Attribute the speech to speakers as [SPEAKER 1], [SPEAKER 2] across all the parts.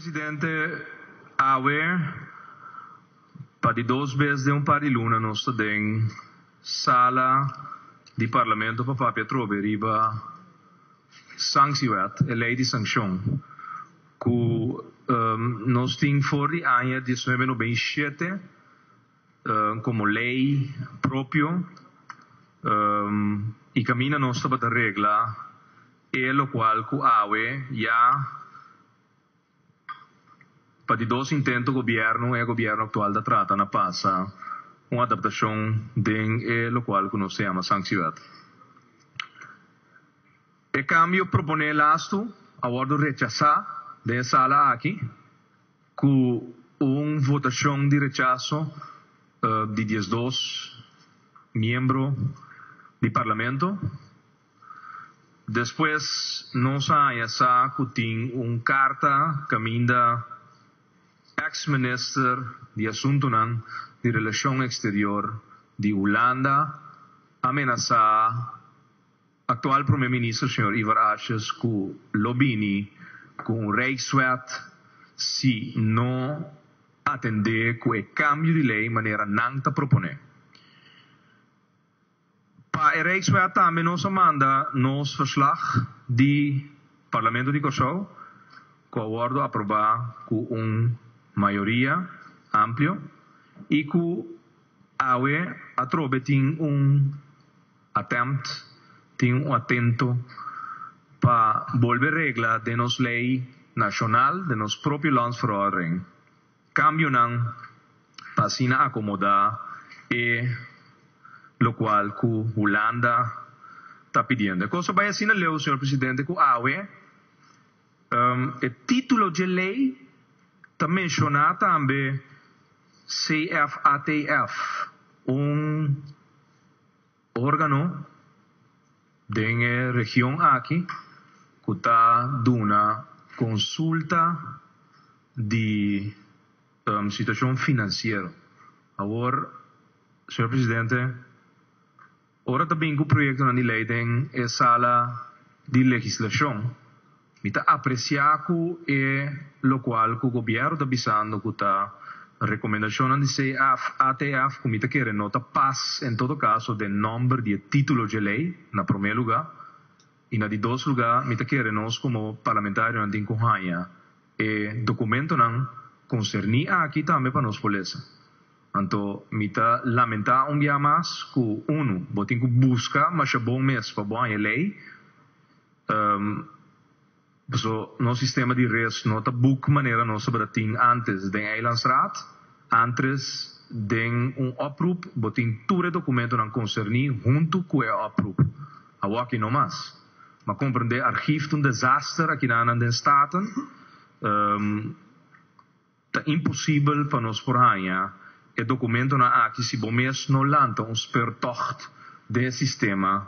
[SPEAKER 1] Presidente, awe pa di dos bes den un par di luna nos ta den sala di Parlamento pa papia atrobe riba Sanctiewet, e ley di sancion cu nos tin for di aña diesnuebe noventa i shete como ley propio y caminda nos tabata regla e locual cu awe ya pa di dos intento gobierno, e gobierno actual ta trata na pasa un adaptacion den e locual cu nos ta yama Sanctiewet. E cambio propone lastu a wordo rechasa den e sala aki cu un votacion di rechaso di 12 miembro di Parlamento. Despues nos a haña sa cu tin un carta caminda ex minister di Asuntonan di Relacion Exterior di Hulanda a menasa actual Prome Minister señor Ivar Asjes cu lo bini cu un Rijkswet si no atende cu e cambio di ley manera nan ta propone. Pa e Rijkswet tambe nos a manda nos verslag di Parlamento di Kòrsou ku a wòrdu aprobá ku un mayoria amplio i ku awe atrobe tin un attempt, tin un atento pa bolbe regla den nos lei nashonal, den nos propio landsverordening. Cambionan pa asina acomoda e locual cu Hulanda ta pidiendo. E cos a bay asina leu, señor presidente, cu awe e titulo dje ley ta menciona tambe CFATF, un organo den e region aki cu ta duna consulta di situacion financiero. Awor, señor Presidente, ora ta bin cu proyectonan di ley den e sala di legislacion, Mi ta apresiá ku e lokual ku gobièrnu ta bisando ku ta rekomendashonnan di CATF ku mi ta kere no ta pas en todo kaso den nòmber di e título dje lei na promé lugá i na di dos lugá mi ta kere nos komo parlamentarionan tin ku haña e dokumentonan konserní aki tambe pa nos por lesa. Anto mi ta lamentá un bia mas ku unu bo tin ku buska masha bon mes pa bo haña e lei. Paso nos sistema di res no ta boek manera nos tabata tin antes den Eilandsraad. Antres den un oproep bo tin tur e documentonan concerni hunto cu e oproep. Awoki no mas. Ma comprende archief ta un desaster akinanan den Staten. Ta imposibel pa nos por haña e documentonan aki si bo mes no lanta un speurtocht den e sistema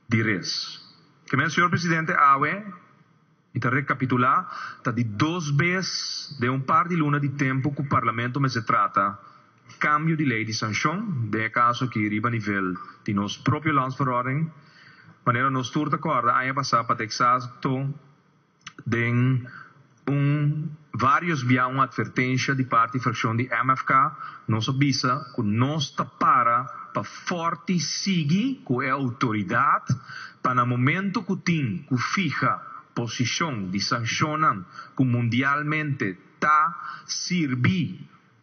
[SPEAKER 1] di res. Ke men, señor Presidente, awe mi ta recapitula, ta di dos bes den un par di luna di tempo cu Parlamento mester trata cambio di ley di sancion, den e caso aki riba nivel di nos propio Landsverordening. Manera nos tur ta corda aña pasa pa ta exacto, Den un varios bia un advertencia di parti fraccion di MFK nos a bisa cu nos ta para pa forti sigui cu e autoridad pa na momento cu tin cu fiha posicion di sancionnan cu mundialmente ta sirbi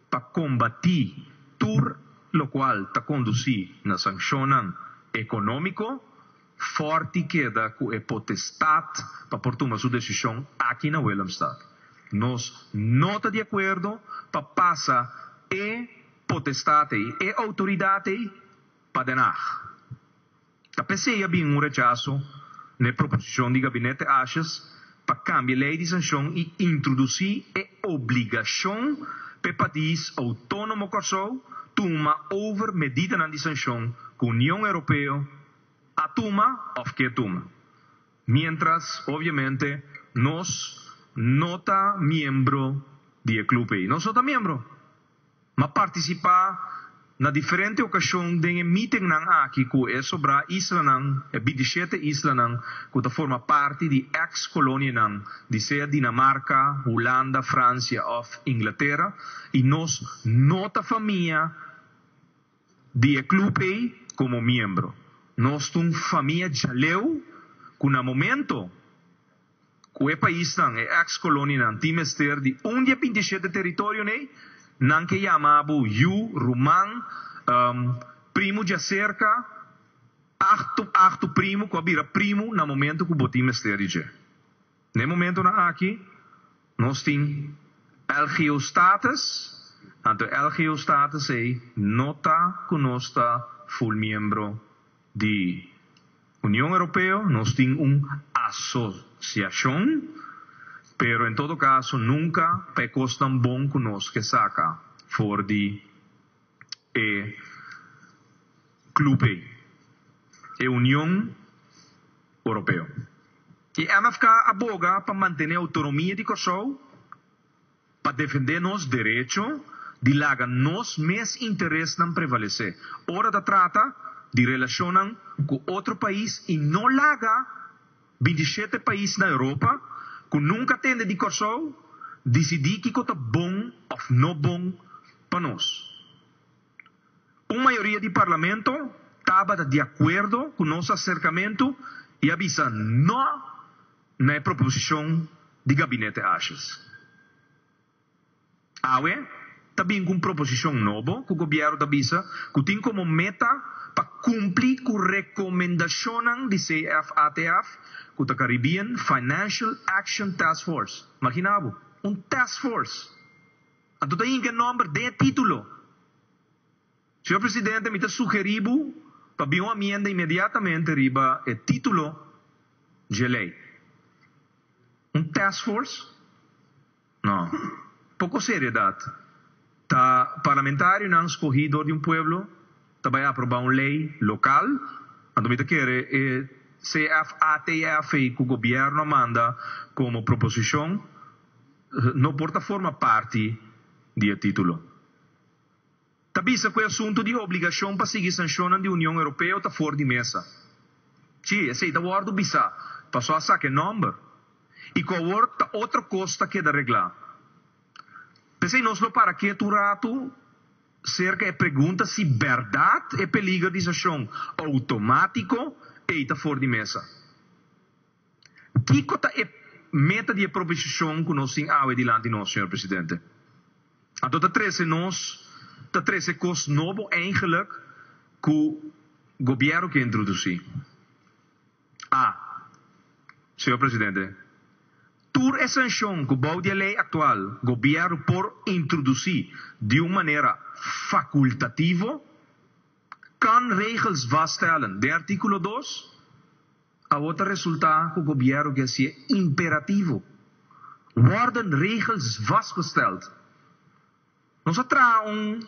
[SPEAKER 1] pa combati tur locual ta conduci na sancionnan economico. Forti keda ku e potestat pa por tuma su desishon aki na Willemstad. Nos no ta di akuerdo pa pasa e potestat ei, e outoridat ei, pa Den Haag. Ta p'esei a bin un rechaso n'e proposishon di Gabinete Asjes pa kambia lei di sanshon i introdusí e obligashon p'e pais outónomo Kòrsou tuma over medidanan di sanshon ku Union Europeo a tuma of ke tuma. Mientras, obviamente, nos no ta miembro di e club ei. Nos no ta miembro. Ma participa na diferente okashon den e mitingnan aki ku e sobrá islanan, e bintishete islanan ku ta forma parti di eks kolonianan di sea Dinamarka, Hulanda, Fransia òf Inglatera i nos no ta famia di e klup ei komo miembro. Nos ta un famia djaleu ku na momento Ku e paisnan, e ex kolonianan, tin mester di un di e bintishete teritorionan ei, nan ke yama bo yu, ruman, primu djaserka, achtu achtu primu ku a bira primu na momento ku bo tin mester di dje. Na e momentonan aki nos tin LGO status, anto e LGO status ei no ta ku nos ta full miembro di Union Europeo nos tin un asosiashon, pero en todo kaso nunka pa e kosnan bon ku nos ke saka for di e klup ei, e Union Europeo. E MFK a boga pa mantené outonomia di Kòrsou. Pa defendé nos derecho di laga nos mes interesnan prevalesé ora ta trata di relashonnan ku otro pais i no laga bintishete pais na Europa ku nunka tende di Kòrsou disidí kiko ta bon òf no bon pa nos. Un mayoria di Parlamento tabata di akuerdo ku nos aserkamentu i a bisa nò na e proposishon di Gabinete Asjes. Awe ta bin ku un proposishon nobo ku gobièrnu ta bisa ku tin komo meta pa kumpli ku rekomendashonnan di CFATF ku ta Caribbean Financial Action Task Force. Magina bo, un task force! Anto ta hinka e nòmber den e título. Señor Presidente, mi ta sugerí bo pa bin un amienda inmediatamente riba e título dje ley. Un task force? No. Poco seriedad. Ta parlamentarionan scogi dor di un pueblo ta bay aproba un ley local? Anto mi ta kere e CFATF ey cu gobierno a manda como proposicion no por ta forma parti di e titulo. Ta bisa ku e asuntu di obligashon pa sigui sanshonnan di Union Europeo ta for di mesa. Sí, esei ta wòrdu bisá, paso a saka e nòmber. I ku awor ta otro kos ta keda reglá. P'esei nos lo para ketu un ratu serka e pregunta si bèrdat e peliger di sanshon outomátiko ei ta for di mesa. Kiko ta e meta di e proposishon ku nos tin awe dilanti nos, señor presidente? Anto ta trese nos ta trese kos nobo eigenlik ku gobièrnu ke introdusí. A. Señor presidente, tur e sanshon ku bou di e lei aktual gobièrnu por introdusí di un manera fakultativo, kan regels vaststellen den artíkulo dos, Awor ta resulta cu gobierno ke hacié imperativo. Worden regels vastgesteld. Nos a traha un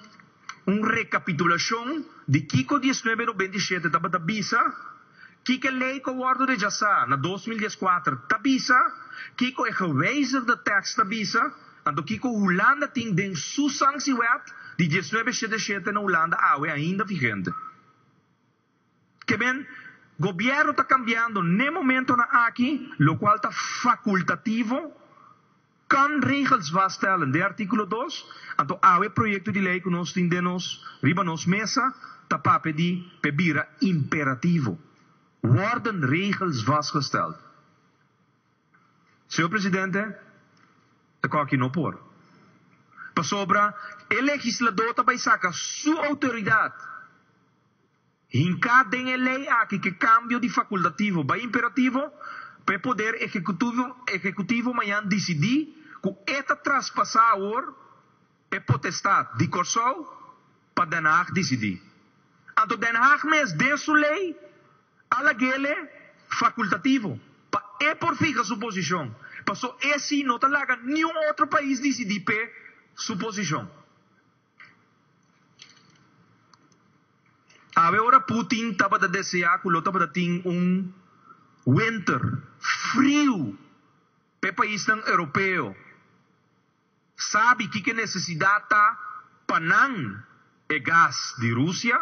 [SPEAKER 1] un recapitulacion di kico diesnuebe nobenta i shete tabata bisa, kico e ley cu a wordo rechasa na 2014 ta bisa, kico e gewijzigde tekst ta bisa, anto kico Hulanda tin den su sanctiewet di diesnuebe shete shete na Hulanda awe ainda vigente. Ke men, Gobierno ta cambiando n'e momentonan aki, locual ta facultativo, kan regels vaststellen den articulo dos, anto awe proyecto di ley cu nos tin den nos riba nos mesa ta papia di p'e bira imperativo, worden regels vastgesteld. Señor Presidente, e koki no por. Pasobra e legislador ta bay saca su autoridad. Hinká den e lei aki ke kambio di fakultativo bai imperativo pa e poder ehekutivo ehekutivo mañan disidí ku e ta traspasá awor e potestat di Kòrsou pa Den Haag disidí. Anto Den Haag mes den su lei a lag'ele fakultativo pa e por fiha su posishon, paso e si no ta laga niun otro pais disidí p'e su posishon. Awe ora Putin tabata desea cu lo tabata tin un winter friu p'e paisnan Europeo sabi kiko e necesidad ta pa nan. E gas di Rusia.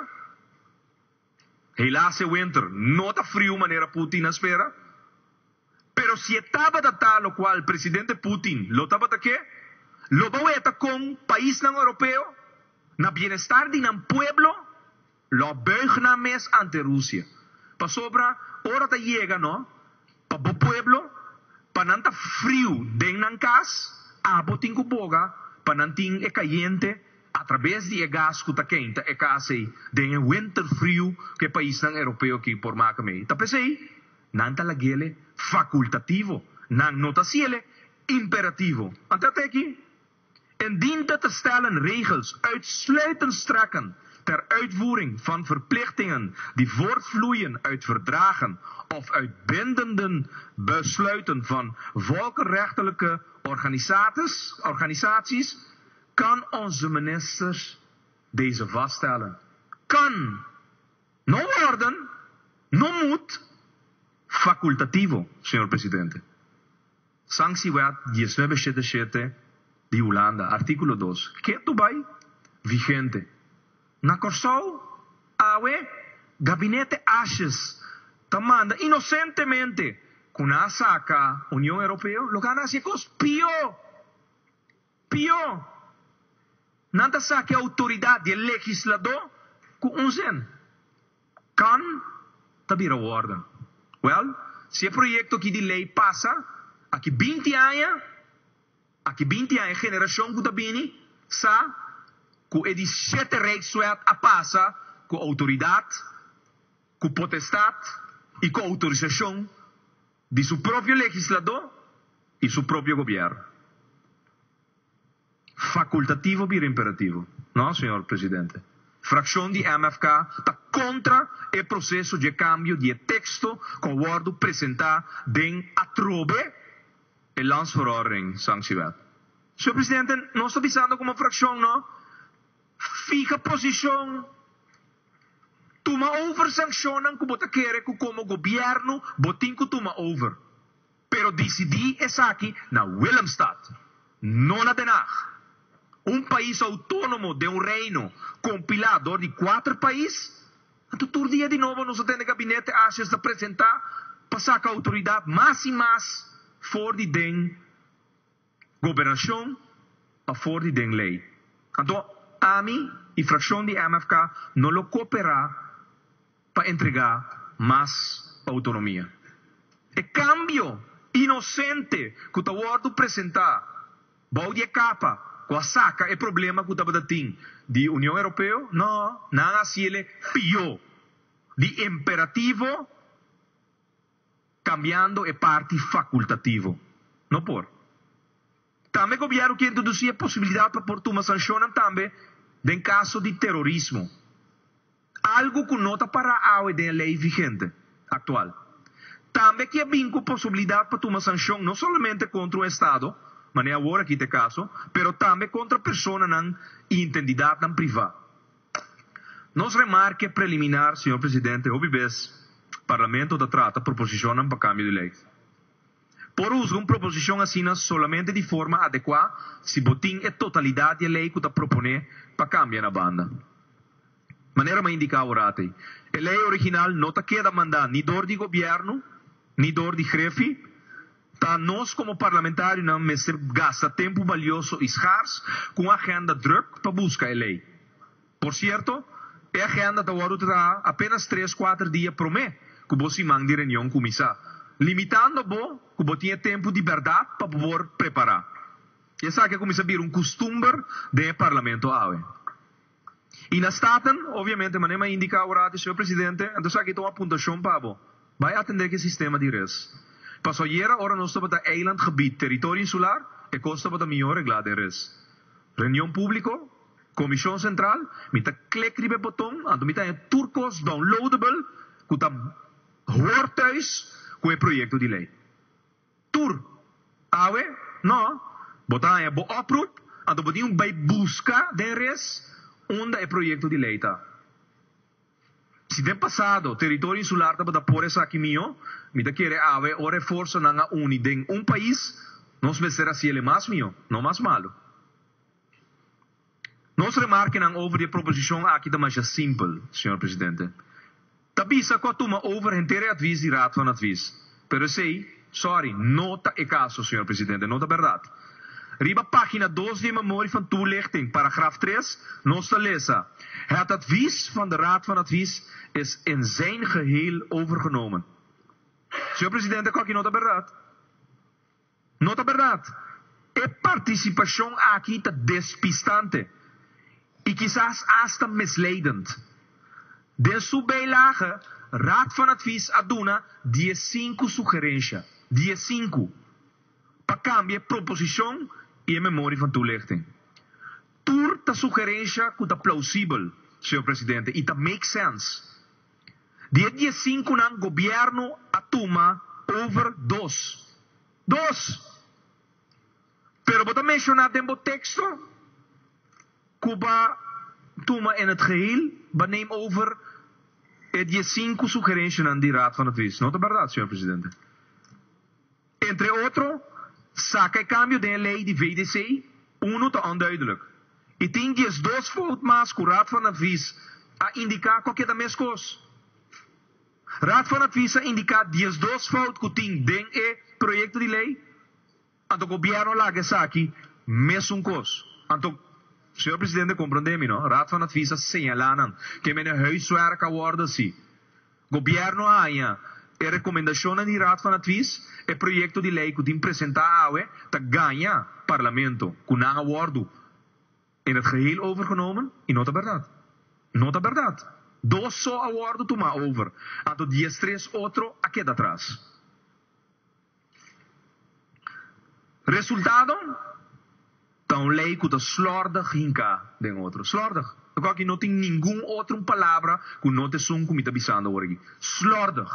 [SPEAKER 1] Helaas e winter no ta friu manera Putin a spera. Pero si e tabata ta locual presidente Putin lo tabata ke, lo bo weta con paisnan Europeo, na bienestar di nan pueblo, lo buig nan mes ante Rusia. Pasobra ora ta yega no, pa bo pueblo, pa nan ta friu den nan cas, abo tin cu boga pa nan tin e cayente atrabes di e gas cu ta keinta e cas ei den e winter friu cu e paisnan Europeo aki por maka mei. Ta pesey nan ta lagele facultativo, nan no ta haciele imperativo. Anto ata aki, Indien de te stellen regels uitsluitend strekken ter uitvoering van verplichtingen die voortvloeien uit verdragen of uit bindende besluiten van volkenrechtelijke organisaties, kan onze ministers deze vaststellen. Kan! No worden, no moet, facultativo, señor presidente. Sanctiewet 19 shete di Hulanda, artíkulo 2. Ketu bai vigente. Na Kòrsou, awe, gabinete Asjes ta manda inosentemente ku nan a saka Union Europeo, lo nan a hasi kos pió. Pió. Nan ta saka outoridat di legisladó ku un zin. Kan ta bira worden. Well, si e proyekto aki di lei pasa, aki 20 aña, aki 20 aña, generashon ku ta bini, sa ku e di shete Rijkswet a pasa ku outoridat, ku potestat i ku outorisashon di su propio legisladó i su propio gobièrnu. Fakultativo bira imperativo. No, señor presidente. Frakshon di MFK ta kontra e proseso di kambio di teksto ku a wòrdu presentá den atrobe e landsverordening sanctiewet. Señor presidente, nos ta bisando komo frakshon, no? Fiha posishon, tuma over sanshonnan ku bo ta kere ku komo gobièrnu bo tin ku tuma over. Pero disidí esaki na Willemstad, no na Den Haag. Un pais outónomo den un reino kompilá dor di kuater pais, anto tur dia di nobo nos a tende gabinete Asjes ta presentá pa saka outoridat mas i mas for di den gobernashon pa for di den lei. Anto ami i frakshon di MFK no lo koperá pa entregá mas outonomia. E kambio inosente ku ta wòrdu presentá bou di e kapa ku a saka e problema ku tabata tin di Union Europeo, no, nan a hasiele pió di imperativo kambiando e parti fakultativo. No por. Tambe gobièrnu ke introdusí e posibilidat pa por tuma sanshonnan tambe den kaso di terorismo. Algu ku no ta pará awe den e lei vigente aktual. Tambe ke bin ku posibilidat pa tuma sanshon no solamente kontra un estado, manera awor aki ta e kaso, pero tambe kontra personanan i entidatnan privá. Nos remarke preliminar, señor presidente, hopi bes Parlamento ta trata proposishonnan pa kambio di lei. Por husga un proposishon asina solamente di forma adekuá si bo tin e totalidat di e lei ku ta proponé pa kambia na banda. Manera mi a indiká awor ei, e lei original no ta keda mandá ni dor di gobièrnu ni dor di Grefi. Ta nos komo parlamentarionan mester gasta tempu balioso i skars ku un agenda drùk pa buska e lei. Por sierto, e agenda ta wòrdu traha apenas tres kuater dia promé ku bo siman di reunion kuminsá, limitando bo ku bo tin e tempu di bèrdat pa bo por prepará. I esaki a kuminsá bira un kustumber den e parlamento awe. I na Staten, obviamente, manera mi a indiká awor, señor presidente, anto esaki ta un apuntashon pa bo. Bai atendé ku e sistema di res. Paso ayera ora nos tabata eilandgebied, teritorio insular, e kos tabata mihó reglá den res. Reunion públiko, Komishon Sentral, mi ta klik riba e boton, anto mi ta haña tur kos downloadable ku ta hoor thuis ku e proyekto di lei. Tur. Awe, no. Bo ta haña bo oproep, anto bo tin un bai buska den res unda e proyekto di lei ta. Si den pasado teritorio insular tabata por esaki mihó, mi ta kere awe ora e forsanan a uni den un pais, nos mester hasiel e mas mihó, no mas malu. Nos remarkenan over di e proposishon aki ta masha simpel, señor Presidente. Ta bisa ku a tuma over henter e advis di Raad van Advies, pero esei, sorry, no ta e kaso, señor Presidente, no ta bèrdat. Riba página dos di e Memorie van Toelichting, paragraf tres, nos ta lesa, Het advies van de Raad van Advies is in zijn geheel overgenomen. Señor Presidente, ku aki no ta bèrdat. No ta bèrdat. E partisipashon aki ta despistante i kisas asta misleidend. Den su bijlage, Raad van Advies a duna diesinku sugerensha, diesinku, pa kambia e proposishon i e memorie van toelichting. Tur ta sugerensha ku ta plausibel, señor Presidente, i ta make sense. Di e diesinkunan gobièrnu a tuma over dos. Dos! Pero bo ta menshoná den bo teksto ku ba tuma in het geheel, ba neem over e diesinku sugerenshanan di Raad van Advies. No ta bèrdat, señor Presidente. Entre otro, saka e kambio den e lei di VDC, unu ta onduidelijk. I tin 12 fout mas ku Raad van Advies a indiká ku a keda meskos. Raad van Advies a indiká 12 fout ku tin den e proyekto di lei, anto gobièrnu a laga esaki mesun kos. Anto, señor Presidente, komprondé mi no, Raad van Advies a señalá nan ke mene huiswerk a wòrdu hasi. Gobièrnu a haña e rekomendashonnan di Raad van Advies, e proyekto di lei ku tin presentá awe ta gaña Parlamento ku nan a wòrdu in het geheel overgenomen i no ta bèrdat. No ta bèrdat. Dos so a wòrdu tumá over, anto diestres otro a keda atras. Resultado ta un ley cu ta slordig hinca den otro. Slordig. Loke aki no tin ningun otro un palabra cu no ta esun cu mi ta bisando awor aki. Slordig.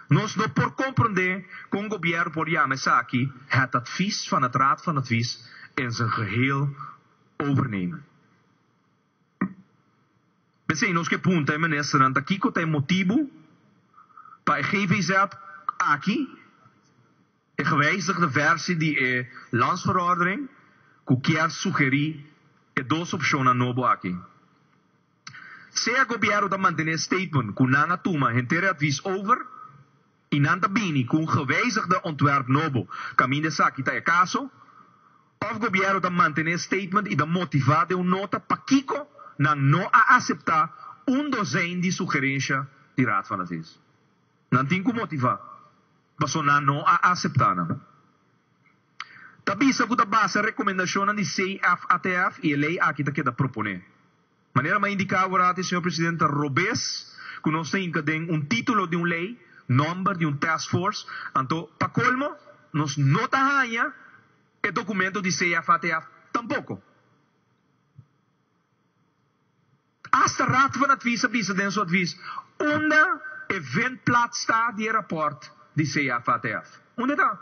[SPEAKER 1] Nos no por comprende con gobierno por yama esaki het advies van het Raad van Advies in zijn geheel overnemen. P'esei nos ke punta e ministernan ta kiko ta e motibu pa e GVZ aki, e gewijzigde versie di e landsverordening, ku kier sugerí e dos opshonnan nobo aki. Sea gobièrnu ta mantené e statement ku nan a tuma henter e advies over i nan ta bini ku un gewijzigde ontwerp nobo kaminda esaki ta e kaso, Of gobierno ta mantene e statement y ta motiva den un nota pakico nan no a acepta un dozijn di sugerencia di Raad van Advies. Nan tin cu motiva paso nan no a acepta nan. Ta bisa cu ta basa recomendacionnan di CFATF y e ley aki ta keda propone. Manera mi a indica aworati, señor Presidente, ta robes cu nos ta hinca den un titulo di un ley nomber di un task force, anto pa colmo nos no ta haya e documento di CFATF tampoco. Hasta Raad van Advies a bisa den su advies unda e vindplaats ta di e rapport di CFATF. Unda e ta?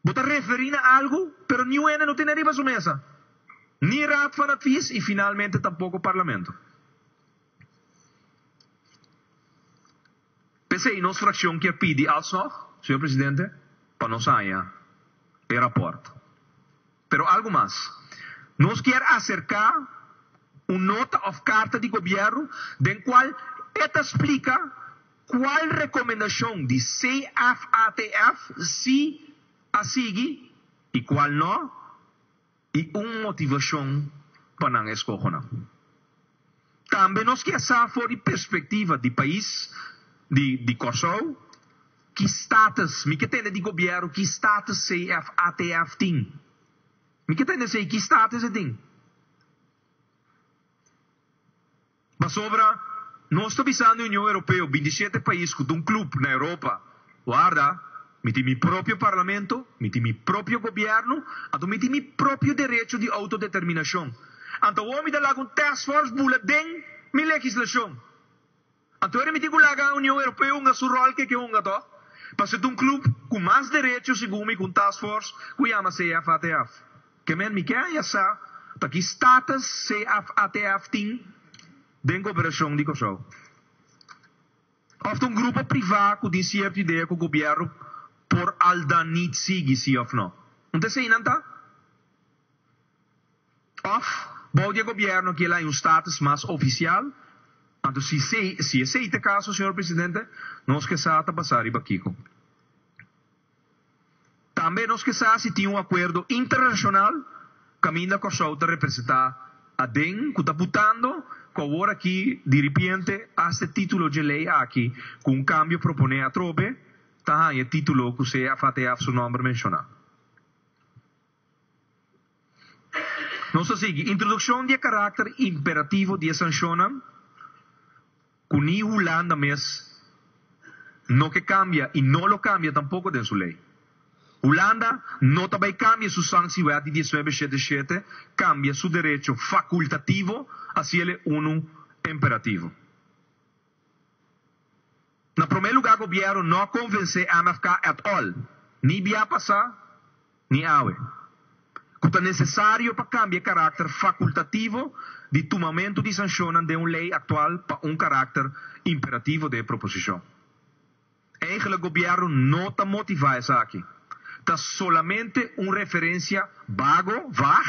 [SPEAKER 1] Bo ta referí na algu, pero niun hende no tene riba su mesa. Ni Raad van Advies y finalmente tampoco Parlamento. P'esei nos fraccion kier pidi alsnog, señor Presidente, pa nos haña e rapport. Pero algu mas, nos kier acerca un nota of carta di Gobierno den cual e ta splica cual recomendacion di CFATF si a sigui y cual no y un motivacion pa nan escohonan. Tambe nos kier sa for di perspectiva di pais di di Corsou ki status, mi ke tende di gobierno ki status CFATF tin. Mi ke tende esey ki status e tin. Pasobra nos ta bisando Union Europeo, 27 pais cu ta un club na Europa, warda, mi tin mi propio parlamento, mi tin mi propio gobierno, anto mi tin mi propio derecho di autodeterminacion. Anto awor mi ta laga un task force bula den mi legislacion. Anto ora mi tin cu laga Union Europeo hunga su rol ke ke hunga toch? Pasobra ta un club cu mas derecho segun mi cu un task force cu yama CFATF. Ke men mi ke haña sa ta ki status CFATF tin den gobernacion di Kòrsou. Of ta un grupo priva cu tin cierto idea cu gobierno por al dan niet sigui si of no. Un ta eseinan ta? Òf bou di e gobièrnu aki el a haña un status mas ofisial? Anto si si esei ta e kaso, señor presidente, nos ke sa ta basá riba kiko. Tambe nos ke sa si tin un akuerdo internashonal kaminda Kòrsou ta representá aden ku ta butando ku awor aki diripiente hasta e título dje lei aki ku un kambio proponé atrobe ta haña e título ku CFATF su nòmber menshoná. Nos ta sigui introdukshon di e karakter imperativo di e sanshonnan ku ni Hulanda mes no ke kambia i no lo kambia tampoko den su lei. Hulanda no ta bai kambia su sanksiewet di diesnuebe shete shete kambia su derecho fakultativo hasiel e unu imperativo. Na promé lugá gobièrnu no a konvensé MFK at all, ni bia pasá ni awe, ku ta nesesario pa kambia e karakter fakultativo di tumamentu di sanshonnan den un lei aktual pa un karakter imperativo den e proposishon. Eigenlijk gobièrnu no ta motivá esaki. Ta solamente un referensia bago, vaag,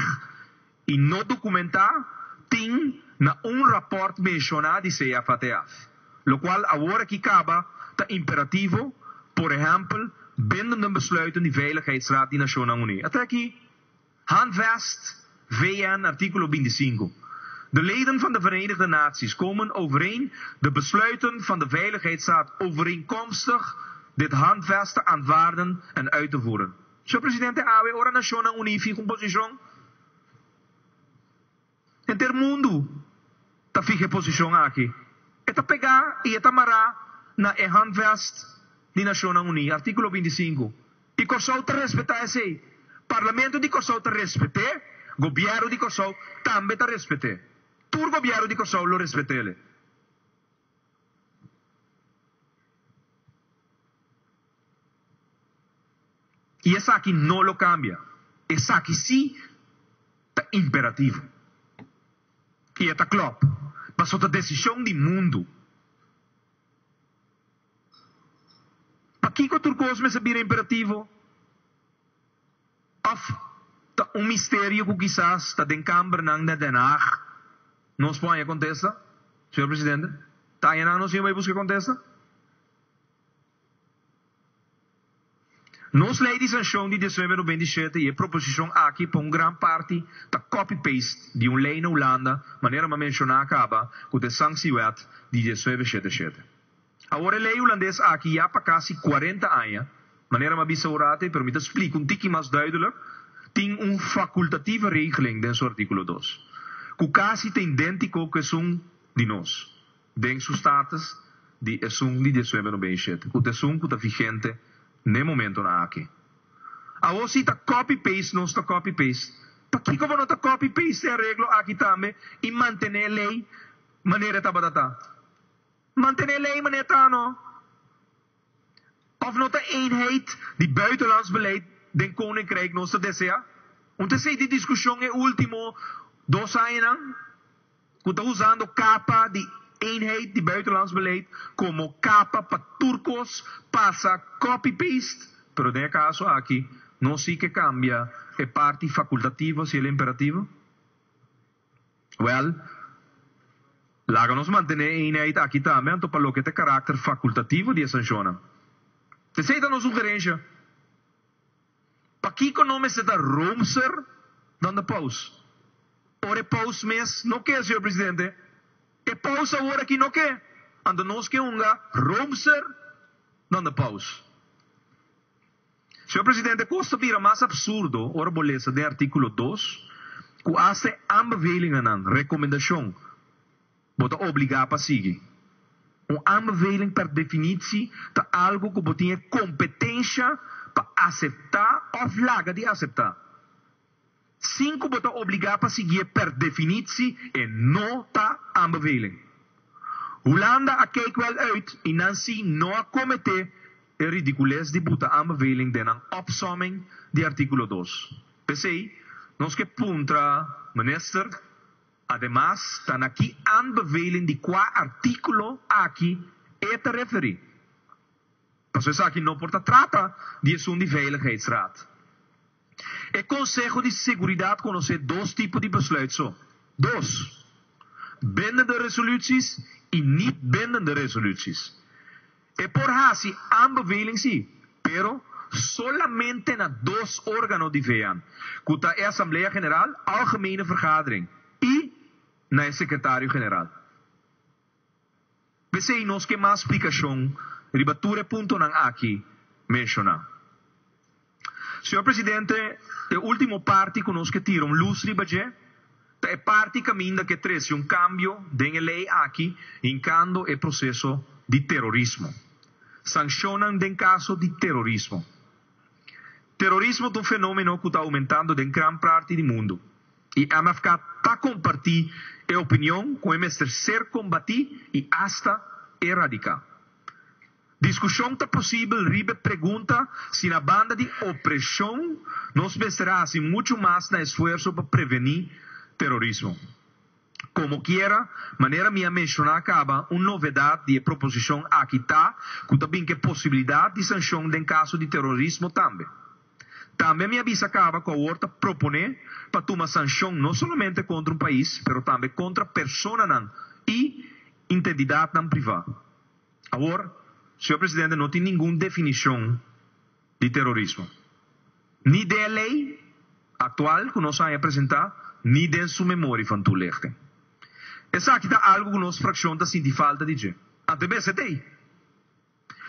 [SPEAKER 1] i no dokumentá tin na un rapòrt menshoná di CFATF, lokual awor aki kaba ta imperativo, por ehèmpel, bindende besluiten di Veiligheidsraad di Nashonnan Uní. Ata aki, Handvest VN artíkulo 25. De leden van de Verenigde Naties komen overeen de besluiten van de Veiligheidsraad overeenkomstig dit Handvest te aanvaarden en uit te voeren. Señor Presidente, awe ora Nashonnan Uní fiha un posishon, henter mundu ta fiha e posishon aki. E ta pegá i e ta mará na e Handvest di Nashonnan Uní, artíkulo 25. I Kòrsou ta respetá esei. Parlamento di Kòrsou ta respet'é, gobièrnu di Kòrsou tambe ta respet'é. Tur gobièrnu di Kòrsou lo respet'é. I esaki no lo kambia. Esaki sí ta imperativo. I e ta klòp, pasobra ta desishon di mundu. Pakiko tur kos mester bira imperativo? Òf ta un misterio ku kisas ta den kambernan na Den Haag nos por haña kontesta, señor presidente? Ta haña nan nos tin bai buska kontesta? Nos lei di sanshon di diesnuebe 97 i e proposishon aki pa un gran parti ta copy-paste di un lei na Hulanda, manera mi a menshoná kaba, ku ta e Sanctiewet di diesnuebe shete shete. Awor e lei hulandes aki ya pa kasi 40 aña, manera mi a bisa un rato ei, pero mi ta splika un tiki mas duidelijk, tin un facultatieve regeling den su artíkulo dos, ku kasi ta idéntiko ku esun di nos den su status di esun di diesnuebe 97, ku ta esun ku ta vigente n'e momentonan aki. Awor si ta copy paste nos ta copy paste, pakiko bo no ta copy paste e areglo aki tambe i mantené e lei manera e tabata ta? Mantené lei manera ta no. Of no ta eenheid di buitenlands beleid den Koninkrijk nos ta desea? Un ta esei di diskushon e ultimo dos añanan ku ta usando kapa di eenheid di buitenlands beleid komo kapa pa tur kos pasa copy paste, pero den e kaso aki nos si ke kambia e parti fakultativo hacia el imperativo? Wèl, laga nos mantené e eenheid aki tambe anto pa loke ta e karakter fakultativo di e sanshonnan. Esei ta nos sugerensha. Pakiko no mester ta roomser dan de paus? Ora e paus mes no ke, señor presidente. E paus awor aki no ke. Anto nos ke hunga roomser dan de paus. Señor presidente, kos ta bira mas absurdo ora bo lesa den artíkulo 2 ku asta e aanbevelingennan, rekomendashon, bo ta obligá pa sigui. Un aanbeveling per definitie ta algu ku bo tin e kompetensha pa aseptá òf laga di aseptá. Sin ku bo ta obligá pa siguié per definitie e no ta aanbeveling. Hulanda a kijk wèl uit i nan sí no a kometé e ridikules di buta aanbeveling den nan opsomming di artíkulo 2. P'esei nos ke puntra Minister, ademas ta na ki aanbeveling di kua artíkulo aki e ta referí? Pasobra esaki no por ta trata di esun di Veiligheidsraad. E Konseho di Seguridat konosé dos tipo di besluit so, dos, bindende resoluties i niet-bindende resoluties. E por hasi aanbeveling sí, pero solamente na dos órgano di VN, ku ta e Asamblea General, Algemene Vergadering, i na e Sekretario General. P'esei nos ke mas splikashon riba tur e puntonan aki menshoná. Señor Presidente, e último parti ku nos ke tira un lus riba dje ta e parti kaminda ke trese un kambio den e lei aki hinkando e proseso di terorismo. Sanshonnan den kaso di terorismo. Terorismo ta un fenómeno ku ta oumentando den gran parti di mundu i MFK ta kompartí e opinion ku e mester ser kombatí i asta eradiká. Diskushon ta posibel riba e pregunta si na banda di opreshon nos mester hasi muchu mas na esfuerso pa prevení terorismo. Komokiera, manera mi a menshoná kaba, un novedat di e proposishon aki ta ku ta bin ku e posibilidat di sanshon den kaso di terorismo tambe. Tambe mi a bisa kaba ku awor ta proponé pa tuma sanshon no solamente kontra un pais pero tambe kontra personanan i intentidatnan privá. Awor, señor presidente, no tin ningun definishon di terorismo. Ni den e lei aktual ku nos a haña presentá, ni den su memorie van toelichting. Esaki ta algu ku nos frakshon ta sinti falta di dje. Anto e mester t'ei.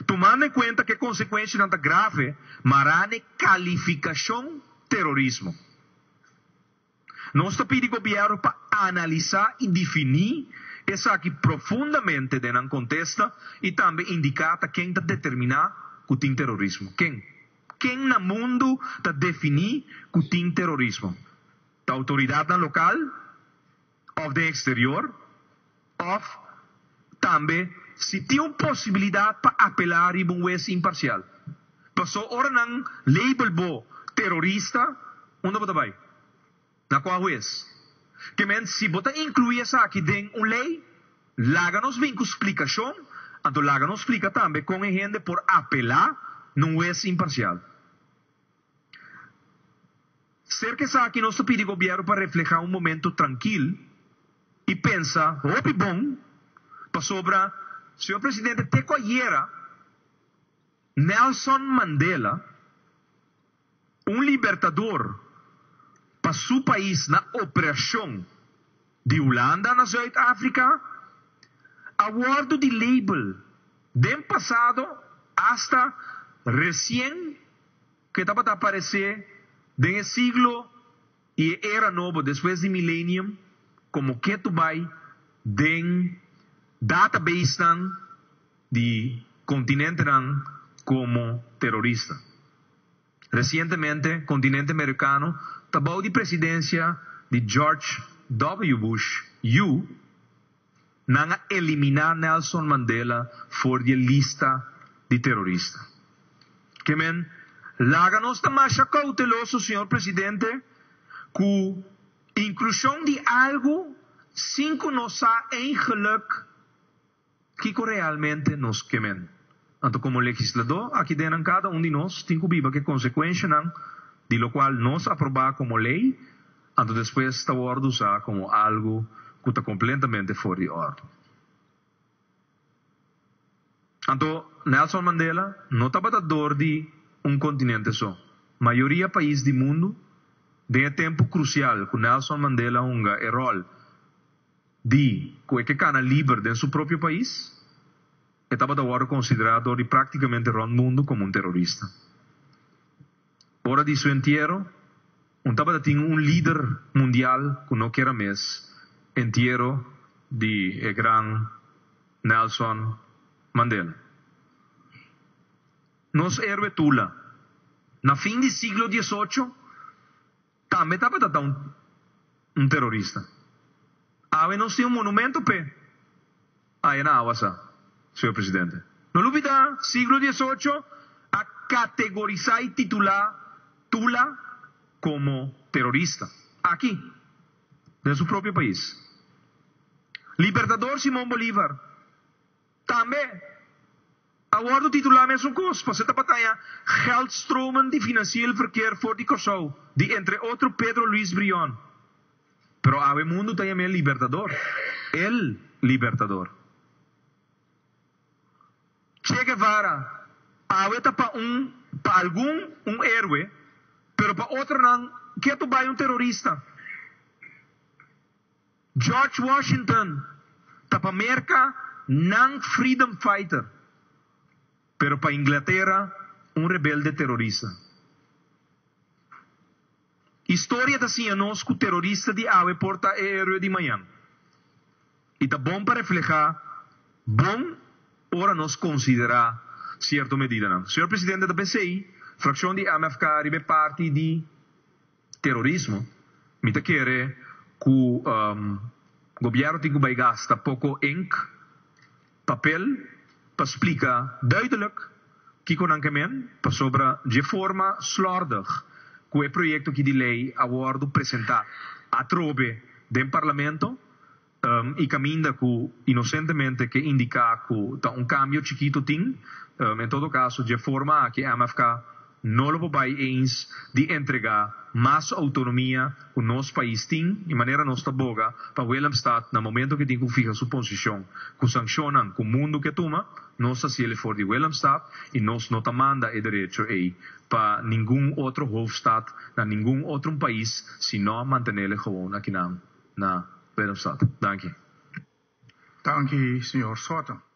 [SPEAKER 1] Tumando en kuenta ku e konsekuenshanan ta grave, mará n'e kalifikashon terorismo. Nos ta pidi gobièrnu pa analisá i definí esaki profundamente den nan kontesta i tambe indiká ta ken ta determiná ku tin terorismo. Ken? Ken na mundu ta definí ku tin terorismo? Ta outoridatnan lokal òf den eksterior? Òf tambe si tin un posibilidat pa apelá riba un wes imparsial. Pasó ora nan label bo terorista, unda bo ta bai? Na kua hues? Ke men si bo ta inkluí esaki den un lei, laga nos bin ku splikashon, anto laga nos splika tambe kon e hende por apelá na un wes imparsial. Serka esaki nos ta pidi gobièrnu pa reflehá un momento trankil i pensa hopi bon pasobra, señor presidente, te ku ayera Nelson Mandela, un libertador pa su pais na operashon di Hulanda na Zuid Afrika, a wòrdu di label den pasado asta resien ku e tabata aparesé den e siglo i e era nobo despues di milenium komo ketu bai den databasenan di kontinentenan komo terorista. Resientemente kontinente merikano ta bou di presidensia di George W. Bush yu, Nan a eliminá Nelson Mandela for di e lista di terorista. Ke men, laga nos ta masha kouteloso, señor presidente, ku inklushon di algu sin ku nos sa eigenlik kiko realmente nos ke men. Anto komo legisladó, aki den nan kada un di nos tin ku biba ku e konsekuenshanan di lokual nos aprobá komo lei, anto despues ta wòrdu usá komo algu ku ta kompletamente for di òrdu. Anto Nelson Mandela no tabata dor di un kontinente so. Mayoria pais di mundu den e tempu krusial ku Nelson Mandela hunga e ròl di ku e ke kana liber den su propio pais, e tabata wòrdu konsiderá dor di práktikamente rònt mundu komo un terorista. Ora di su entiero, un tabata tin un lider mundial ku no kier a mes entiero di e gran Nelson Mandela. Nos héroe Tula, na fin di siglo diesocho, tambe tabata ta un terorista. Awe nos tin un monumento p'e aya na Awasa, señor presidente. No lubida, siglo diesocho a categorisa y titula Tula como terorista. Aki, den su propio pais. Libertador Simon Bolivar tambe a. A wòrdu titulá mesun kos, pasó e tabata haña geldstromen di financieel verkeer for di Kòrsou, di entre otro Pedro Luis Brion. Pero awe mundu ta yam'é Libertador, El Libertador. Che Guevara awe ta pa un pa algun un héroe, pero pa otronan ketu bai un terorista. George Washington ta pa Merka nan freedom fighter, pero pa Inglatera un rebelde terorista. Historia ta siña nos ku terorista di awe por ta e héroe di mañan. I ta bon pa reflehá bon ora nos konsiderá sierto medidanan. Señor Presidente, ta p'esei frakshon di MFK riba e parti di terorismo, mi ta kere ku gobièrnu tin ku bai gasta poko ink, papel, pa splika duidelijk kiko nan ke men, pasobra dje forma slòrdig ku e proyekto aki di lei a wòrdu presentá atrobe den Parlamento i kaminda ku inosentemente ke indiká ku ta un kambio chikitu tin, en todo kaso dje forma aki MFK no lo por bai eens di entregá mas outonomia ku nos pais tin i manera nos ta boga pa Willemstad na momento ku e tin ku fiha su posishon ku sankshonnan ku mundu ke tuma, nos ta hasiel for di Willemstad i nos no ta manda e derecho ei pa ningun otro hoofdstad na ningun otro un pais si no mantenele gewoon akinan na Willemstad. Danki.
[SPEAKER 2] Danki señor Schotten.